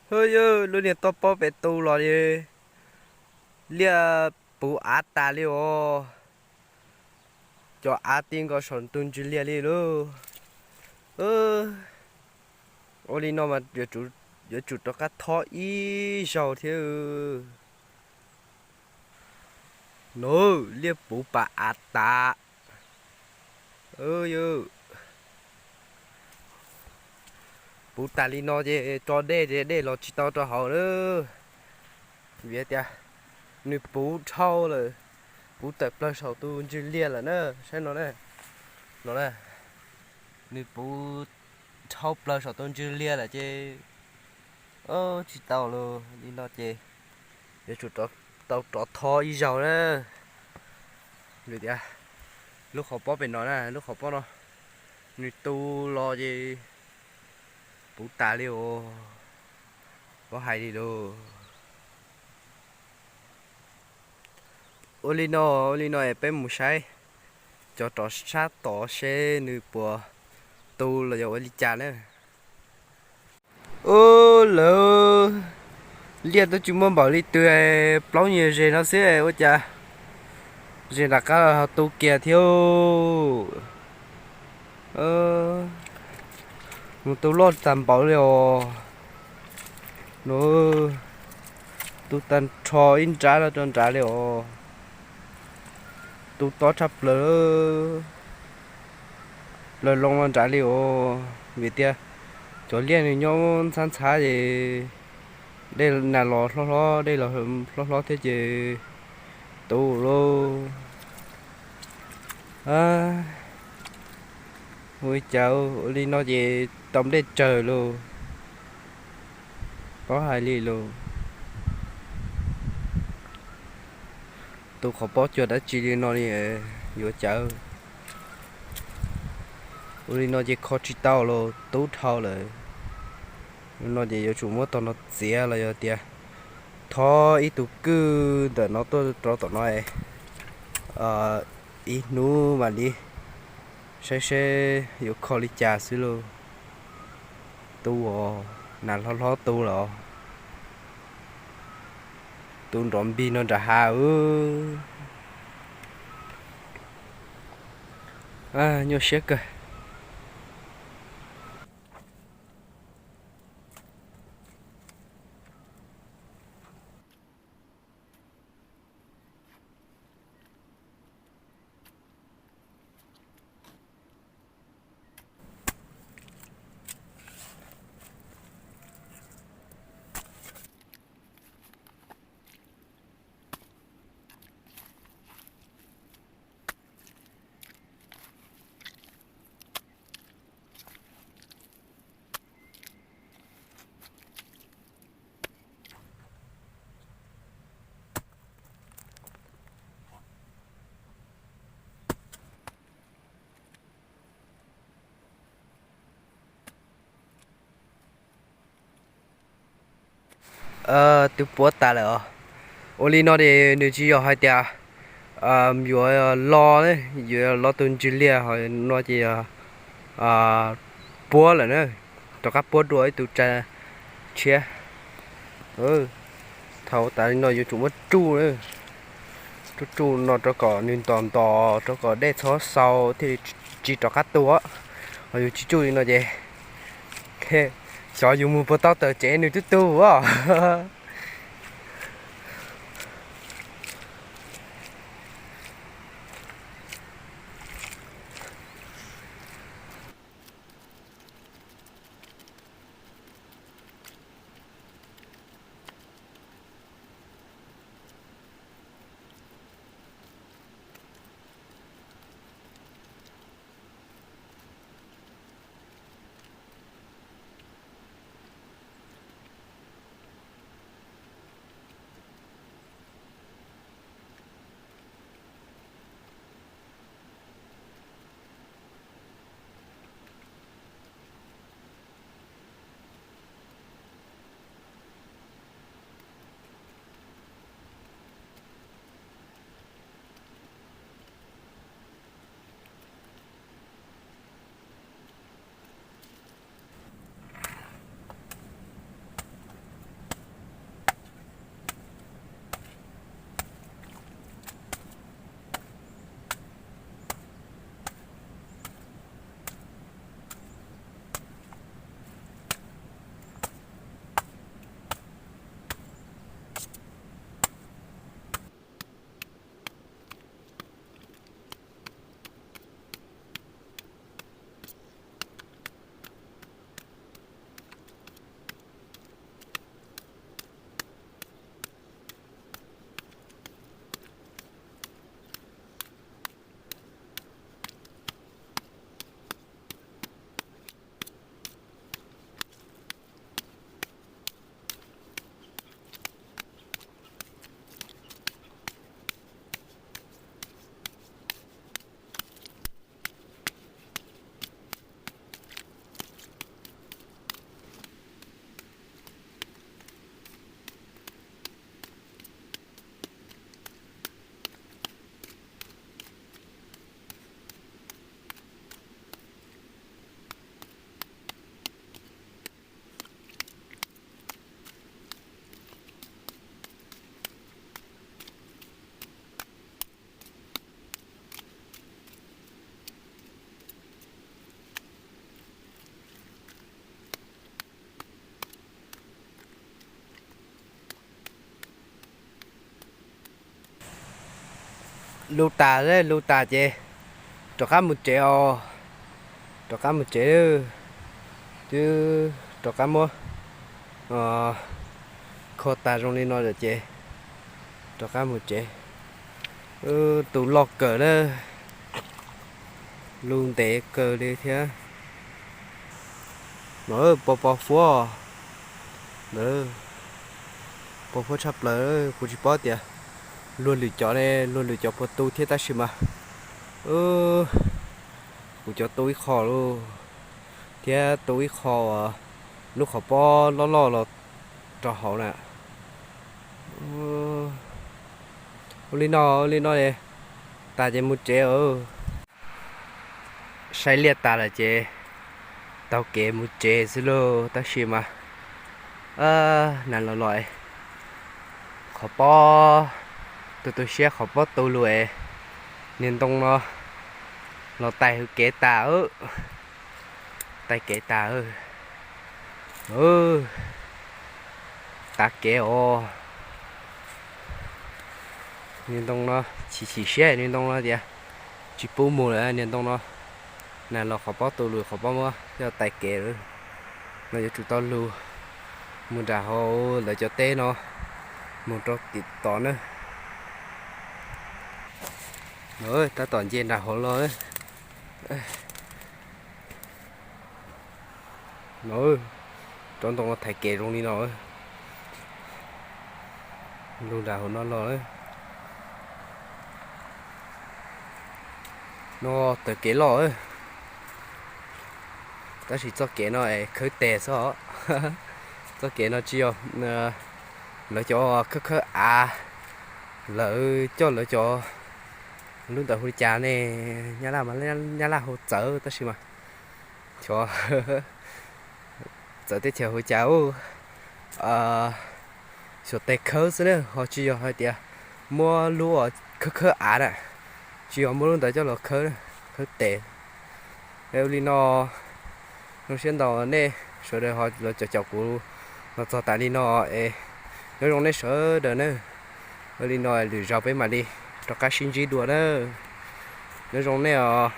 Hwb, yog lub niag toj pob pem tu los li, liaj puv av tas li os. Cov av ti nkaus saum tus ntsws liaj li lauj. Ua li no mas yuav tsum rov qab thob ib zaug thiab. Nov, liaj puv pas av tas. Puv tas li no ces tso dej ces dej los tsis tau rau hauv na. Vim tias nws puv dhau lawm, puv tawm plaws saum tus ntsws liaj lawm na. Saib no na, no na, nws puv dhau plaws saum tus ntsws liaj lawm ces tsis tau lawm. Li no ces yuav tsum tau rov thob ib zaug na. Vim tias lub qhov pob pem no na, lub qhov pob no nws tu los ces puv tas li os. Pov hais li lauj. Ua li no, ua li no es peb mus saib cov rov sab tod seb nws puas tu los yog ua li cas na. Ub, lawv liaj twb tsis muaj npaum li twg, plaub nyias zes no xwb ua cas zes nram qab ho tu kiag thiab. Mus tu loj tag npaum li os. Nws tu tag nrho ib nrab los rau nrad li os. Tu tob tshaj plaws, plaws loo los nrad li os. Vim tias cov liaj nws nyob ntxhab ntxhab ces dej nag los hlob hlob, dej los hlob hlob thiab ces tu lauj. Ua li cas ua li no ces tau nplej tsawg lauj. Pov hais li lauj. Tu qhov pob cuag dab tsi li no li, yuav cas. Ua li no ces kho tsis tau los tub dhau lawm. No ces yuav tsum muab tog no txiav los yog tias thob ib tug kwj ntawm no tuaj rau tom no ib hnub mam li saib seb yuav kho li cas xwb lauj. Tu os, nas hlob hlob tu los, tu nrov npig no nram hav. Nyuaj siab kawg. Twb puab tas lawm os. Ua li no ces nws tsis yog hais tias yuav lo, yuav lo tus ntsws liaj ho no ces puab lawm na, rov qab puab dua ib tug tsa tshiab. Thaum tas li no yuav tsum muab ruj, ruj ruj no rau kom nws ntos ntos rau kom dej txhob xau thiaj li tsis rov qab tu. Ho yus tsis ruj li no ces xyov yus mus puas tau tawm tsev nws twb tu os. Lug tas, lug tas ces rov qab mus tsev os. Rov qab mus tsev, twb rov qab muab kho tas zoo li no lawm ces rov qab mus tsev. Tus loj kawg na, lug ntev kawg li thiab. No, pos pos huab ntawd, pos huab tshaj plaws. Kuv tsis paub tias luag lwm cov ne, luag lwm cov puas tu thiab tab sis mas kuv cov tu ib qho lauj, thiab tu ib qho lub qhov pob loj loj los rau hauv na. Ua li no, ua li no, tas ces mus tsev. Saib liaj tas lawm ces taug kev mus tsev xwb lauj. Tab sis mas nag los los, qhov pob, tu tu siab qhov pob tu lug es niag ntoo no los tais hauv kev tas, tais kev tas. Tav kev os. Niag ntoo no chim chim siab, niag ntoo no tias tsis pub mus lawm niag ntoo no. Nag los qhov pob tu lug, qhov pob muab coj tais kev lawm. No yuav tsum tau lug mus nram hauv lawv cov teb no, mus rau tim tod na. Tab tom nce nram hauv los. No, rov ntoo no thaiv kev zoo li no. Lug nram hauv no los. No tav kev loj, tab sis txoj kev no es khawb tes xwb os. Txoj kev no tsis yog lawv cov khawb khawb av, lawv coj lawv cov lub ntawd hu li cas ne, nyab laj mas nyab laj hu txawv tab sis mas xyov txawv teb chaws hu cas, xyuas tes khawb xwb na, ho tsis yog hais tias muab lub khawb khawb av na, tsis yog muab lub ntawd coj los khawb, khawb tes. Es ua li no, zoo siab ntau nej sawv daws ho los caum caum kuv los txog tas li no es nyob zoo nej sawv daws na. Ua li no lwm zaus peb mam li rov qab sib ntsib dua na. Nyob zoo nej os.